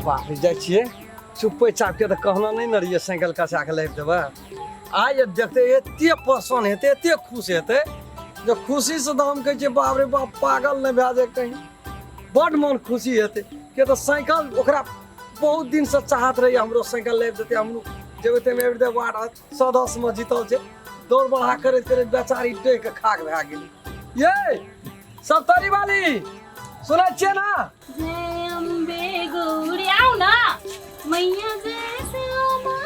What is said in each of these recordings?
बाप रे, जाइ छियै चुप्पे चापके तऽ कहना नहि ने रहियै साइकिल कचा के लाबि देबै। आइ जे देखतै एते पसन्द हेतै, एते खुश हेतै जे खुशीसँ तऽ हम कहै छियै बाप रे बाप पागल नहि भए जाय कहीं। बड्ड मन खुशी हेतै किया तऽ साइकिल ओकरा बहुत दिनसँ चाहत रहैए हमरो साइकिल लाबि देतै, हमरो जेबै ताहिमे एवरी डे वार्ड सदस्यमे जीतल छै। दौड़ बढ़ा करैत करैत बेचारी डहि कऽ खाक भए गेलै। ये सप्तरी वाली सुनै छियै ना? जय अम्बे गौरी आउ ना मैया जय श्यामा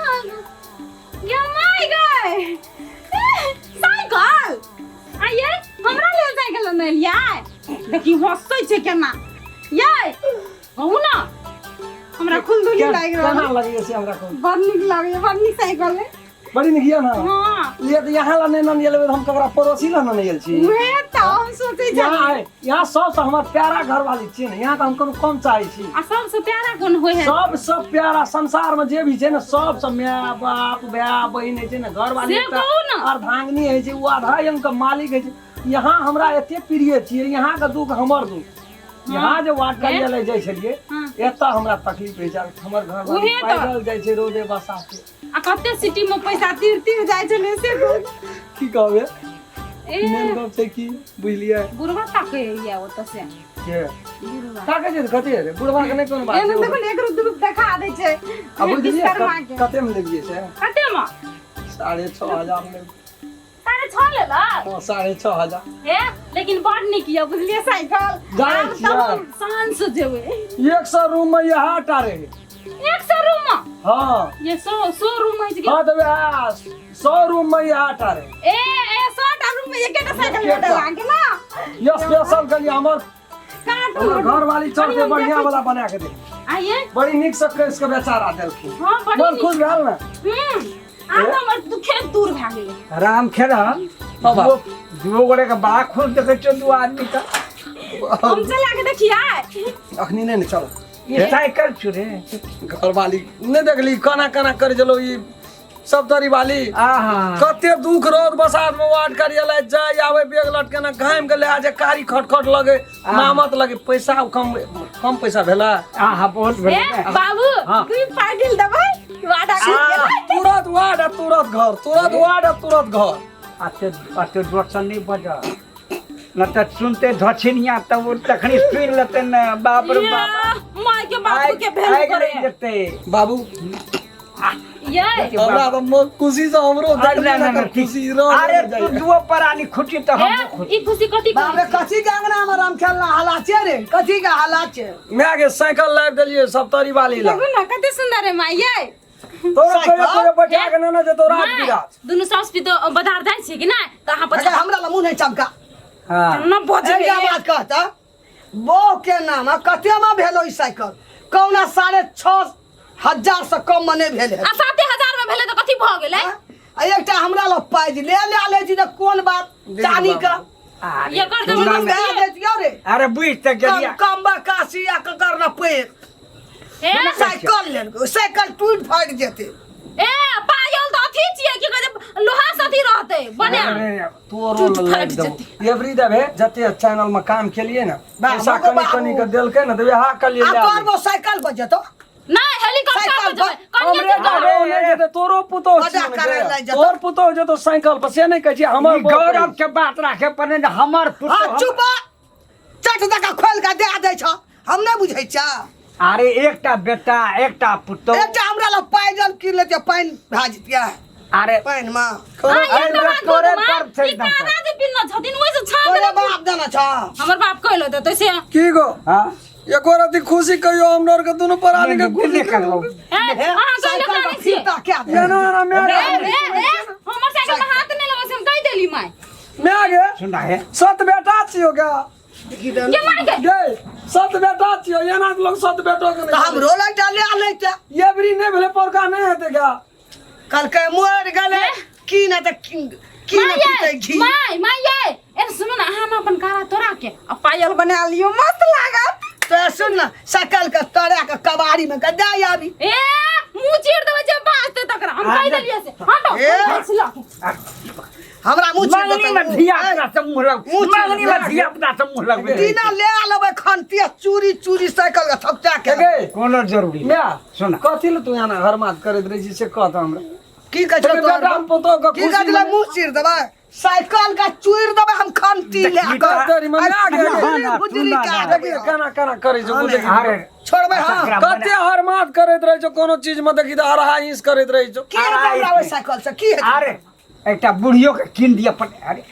गे my गए साइकिल आइए हमरा लेल साइकिल ने लियै। देखी हंसै छै केना। ये कहू ना हमरा खुलदुली लागि रहल केना लगैए से हमरा कहू। बड़ नीक लगैए, बड़ नीक साइकिल है। बड़ी नीक यऽ ना? हाँ। ये तऽ यहाँ ला नहि ननियल लेबै तऽ हम ककरा पड़ोसी ला ननियल छी? उहे तऽ हम सोचै छी। यहाँ आइ, यहाँ सबसँ हमर प्यारा घरवाली छियै ने, यहाँ तऽ हम कोनो कम चाहै छी। आ सबसँ प्यारा कोन होइ है? सबसँ प्यारा संसारमे जे भी छै ने, सबसँ माय बाप भाय बहिन होइ छै ने, घरवाली से एकटा कहू ने। अर्धांगिनी होइ छै, ओ आधा अंग के मालिक होइ छै। यहाँ हमरा एते प्रिय छियै, यहाँ के दुख हमर दुख। यहाँ जे वार्ड कार्यालय जाइ छलियै, हाँ। एतऽ हमरा तकलीफ होइ छै, हमर घर उहे तऽ। पैदल जाइ छै रोडे बसाते। आ कते सिटी में पैसा तीर तीर जाइ छलै से कहू। की कहबै? ए मेन गप छै की बुझलियै? बुढ़वा ताकै या ओतऽ से। के बुढ़वा ताकै छै तऽ कते रे बुढ़वा के नहि कोनो बात एने छै। देखो ने एकरो दुरूप देखा दै छै। आ बुझलियै विश्वकर्मा के। कते में लेलियै से? कते में? 6,500 में। 6.5 लेलक? हाँ, 6,500। हे लेकिन बड़ नीक यऽ बुझलियै साइकिल। जानै आब तऽ छियै? हम शान से जेबै। 100 रूम में यहाँ टा रहे। 100 रूम में? हाँ। ये 100 रूम है कि? हाँ, तो वह 100 रूम में यहाँ टा रहे। ए, ए, 100 टा रूम में एकेटा साइकिल एकेटा। भेटल अहाँके ना? ये स्पेशल के लिए काटू। हमर घर वाली चलते अरे हम बढ़िया देखै वाला छी। बना के दे। आइए। बड़ी नीक से कस के बेचारा देलखिन। हाँ, बड़ी मन नीक। खुश भेल ना? आब तऽ हमर दुखे दूर भए गेलै। राम खेला, बाबा। दुओ गोरे के बड़ा खुश देखै छियौ, दू आदमी के। हम चला के देखियै। अखनी नहि ने चलो। ई साइकिल छुरे। घरवाली नहि देखली केना केना करै छलौ ई सप्तरी वाली। आहा। कते दुख रौद बसात में वार्ड कार्यालय जाय आवे बैग लटकेना घाम के ले जे कारी खटखट लगे मामत लगे पैसा कम कम पैसा भेला। आहा बहुत ए, भेलै। बाबू, हाँ। तू पार्टी देबै? वार्ड आ आ, तुरंत वार्ड आ तुरंत घर, तुरंत वार्ड आ तुरंत घर। अते अते जोर से नहीं बजा न तऽ सुनते धछिनिया तब ओ तखनी सुनि लेतै ने, बाप रे बाप। माय के बाबू के भेल आगि करे। लागि जेतै। बाबू। ये। हमरा तऽ खुशी से हमरो अरे देखने ना, ना, ना ठीक। खुशी रह अरे जाइए। तू दुओ प्राणी खुशी तऽ ए, हमहूँ खुशी। ई खुशी कथी के? बाप रे, कथी के अंगना में राम खेलना हालात छै रे, कथी के हालात छै? माय के साइकिल लाबि देलियै सप्तरी वाली ला। देखू ना कते सुंदर है माय ये। तोरा कहियो कहियो बैठा के नेने जेतौ राज माय, बिराज। दुनू साउस पितो बाजार जाइ छियै कि नहि? तऽ अहाँ अच्छा, पछा हमरा लग मुँह नहि चमका। हाँ। ना बजबै। एकटा बात कहता, बहू के नाम आ कते में भेलो ई साइकिल? कौना 6,500 से कम में नहि भेल है। आ 7,000 में भेलै तऽ कथी भऽ गेलै? हाँ? आ एकटा हमरा लग पाइ जे ले ले लै छी तऽ कोन बात? दे चानी बाबू। के। अरे, एकर चूना जबरदस्ती में- दे दै छियौ रे। अरे बुझि तऽ कम गेलियै। कम बा काशी आ ककर न पैघ। ए, साइकिल लेलकै, साइकिल टूटि फाटि जेतै। ए, पायल तऽ अथी छियै, की कहै छै, लोहा से अथी रहतै, बना। अरे, तोरो टूट लाइक फाटि देबो। जेतै। एवरी देबे जते चैनल में काम केलिए ना, बाबू पैसा गो कनी बाबू। कनी के देलकै ना, तऽ वएह के लिए आ लए तोहर ले। वो साइकिल पर जेतौ? नहि, हेलीकॉप्टर साइकिल पर जेबै। पर- कनिया हमरे के घरे घर। नहि जेतै, तोरो पुतोह मजा छियौ ने करै गे। लए जेतौ। तोहर पुतोह जेतौ साइकिल पर, से नहि कहै छी, हमर ई बड़ गौरव कहै के बात राखे पड़े ने हमर पुतोह हाँ, चुप हो। चट दऽ कऽ खोलि कऽ दए दै छह, हम नहि बुझै छियै। अरे एकटा बेटा एकटा पुतोह। एकटा हमरा लग पाइजल कीन लेतियै, पानि भए जेतियै। अरे पानि मे। हाँ, अरे एक बात तोरे कहू माँ, पर छै ई एकदम काना जे पिन्हने छथिन, ओहिसँ छान तोरे देलक। बाप देने छह। हमर बाप कहलो देतै से। की गो? हाँ? एको रति खुशी कहियो हमरा आर के दुनू प्राणी के नहि, खुशी नहि करबौ। ए, अहाँ कहियो साइकिल कानै के छियै? फीता कए दे। एना एना माय ए, गे। ए, ए, हमर साइकिल में हाथ नहि लगै छै, हम कहि देली माय। माय गे। सुना है। सत बेटा छियो गे। के माय गे? गे, सत बेटा छियो, एना तऽ लोग सत बेटो के तऽ नहि। हमरो लग डाले लेते। ये बरी नहि भेलै, पौरका नहि हेतै गे। कहलकै मरि गेलै, की नहि तऽ की की नहि पीतै घी। My my ये, ए सुनू ना, अहाँ ना अपन कारा तोड़ा के आ पायल बना लियो, मस्त लागत। तो सुन ना, सकल के तोड़ा के कबाड़ी में के दे आबी। ए, मुंह चीर देबै जे बाजतै तकरा, हम कहि देलियै से। हटो, ए। छी लऽ के। हमरा मुँह चीर मंगनी देतै में मुँह। धिया पुता से मुँह लग मुँह चीर मंगनी में धिया पुता से मुँह लगबे दिना ले लेबै खनती चूरी चूरी साइकिल के थपचा के गे कोनो जरूरी माय सुना कथी लए तू एना हरमाद करैत रहै छी से कह तऽ हमरा की कहै छौ बेटा तोहर पुतोह के की कहै खुशी छलै मुँह चीर देबै साइकिल के चूर देबै हम खनती ले देखी कऽ तऽ- तोरी मम्मी आ गेल। भुजरी ना, भुजरी ना, के ना। देबै देखी केना केना करै छौ देखी अरे छोड़बै हाँ अच्छा, कते हरमाद करैत रहै छौ कोनो चीज मे देखी तऽ अरहा इंस करैत रहै छौ की हेतै हमरा ओहि साइकिल से की हेतै अरे एकटा बुढ़ियो के कीन दिअ पर अरे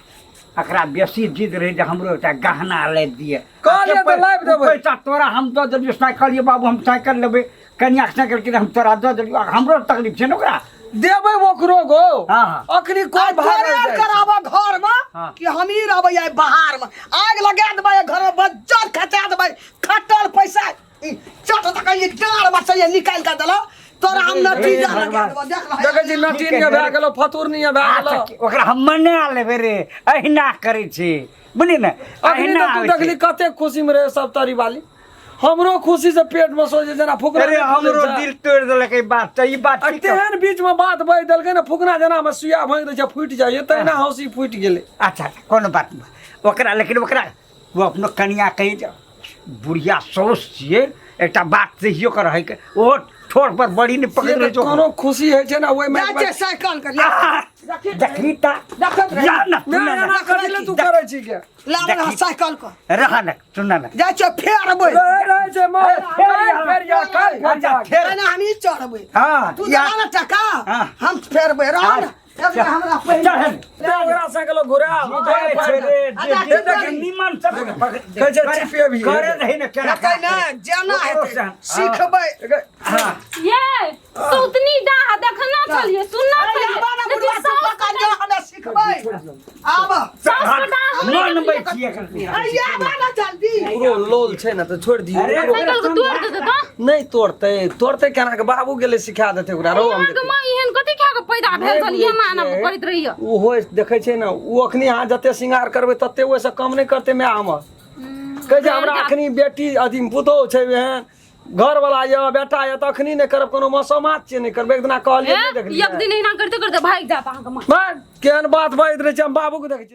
एकरा बेसी जिद रहे जे हमरो एकटा गहना लाबि दिअ कहलियै तऽ लाबि देबै। पैसा तोरा हम दऽ देलियौ साइकिल ये बाबू हम साइकिल लेबै कनियाके साइकिल किन हम तोरा दऽ देलियौ आ हमरो तकलीफ छै ने ओकरा देबै ओकरो गो हाँ, हाँ। अखनी कोई आइ भागल तोरे जाइ छै। कराबऽ घर में हाँ। कि हम ही रहबै आइ बाहर में आगि लगा देबै घर में बज्जर खचा देबै खटल पैसा ई चट तक ये डाँड़ में से ये निकालि के देलौ तोरा हम नतीजा लगा देबौ देख लहै। देखै छी नटीन भए गेलो फतुरनी भए गेलो अच्छा, ओकरा हम मना लेबै रे अहिना करै छी बुझली ने अखनी अहिना तऽ तू होइ छै। देखली कते खुशी में रहे सब तरी वाली हमरो खुशी से पेट में सोचे जेना फुकना अरे नहि फूलै हमरो छै। दिल तोड़ि देलक ई बात तऽ ई बात आ की कहू? तेहन बीच में बात बहि देलकै ने फुकना जेना में सुइया भोंकि दै छै फूटि जाइए तहिना हौसी फूटि गेलै अच्छा अच्छा कोनो बात नहि ओकरा लेकिन ओकरा ओ अपनो कनिया कही जे बुढ़िया साउस छियै एकटा बात सहियो के रहैके ओहो ठोर पर बड़ी नहि पकड़ि से लै तऽ छै कोनो खुशी होइ छै ने ओहिमे जाइ छै साइकिल के ले आह, देखी तऽ देखैत रही। जा ना, सुन नहि ना, एना कथी लए तू करै छी के लाब ना देखी। साइकिल के रह ना सुन ना जाइ छै फेरबै रहै रहै छै माँ फेर काल्हि फेर या काल्हि फेर अच्छा या। फेर पहिने हम ई चढ़बै हाँ तू या देला ना टका हाँ। हम फेरबै रह ना एक हमरा पहिने चढ़ दे ओकरा साइकिल घुरा जाय छै रे, जे- अच्छा, जे ठीक देखी करी। निमन सब कहै छै चिपे भी करे रही ने केना हेतै ने जेना ओकरो हेतै से- हाँ। सिखबै हाँ। ये सौतनी डाह देखना छलिए सुनना अरे छलिए आबा ना लेकिन बुढ़वा साउस तू पका जा हमे सिखबै आब साउस के डाह हमरे मनबै छियै एखन। अरे आबा ना जल्दी ओकरो लोल छै ने तऽ छोड़ि दियौ अरे, ओकरो। साइकिल के तोड़ देते तऽ नहि तोड़तै तोड़तै केना के बाबू गेलै सिखा देतै ओकरा रो हम अहाँके माँ एहन कथी खा के पैदा भेल छल एना एना करैत रहिए ओहो देखै छै ने ओ अखनी अहाँ जते श्रृंगार करबै तते ओहिसँ कम नहि करतै माय हमर कहै छै हमरा अखनी बेटी अथी पुतोहु छै एहन घरवला यऽ बेटा यऽ तऽ अखनी नहि करब कोनो मसोमात छियै नहि करबै एक दिना कहलियै नहि एक देखलियै दिन एना करते करते भागि जायत अहाँके माँ बा, केहन बात बाजैत रहै छै हम बाबूके देखै छियै।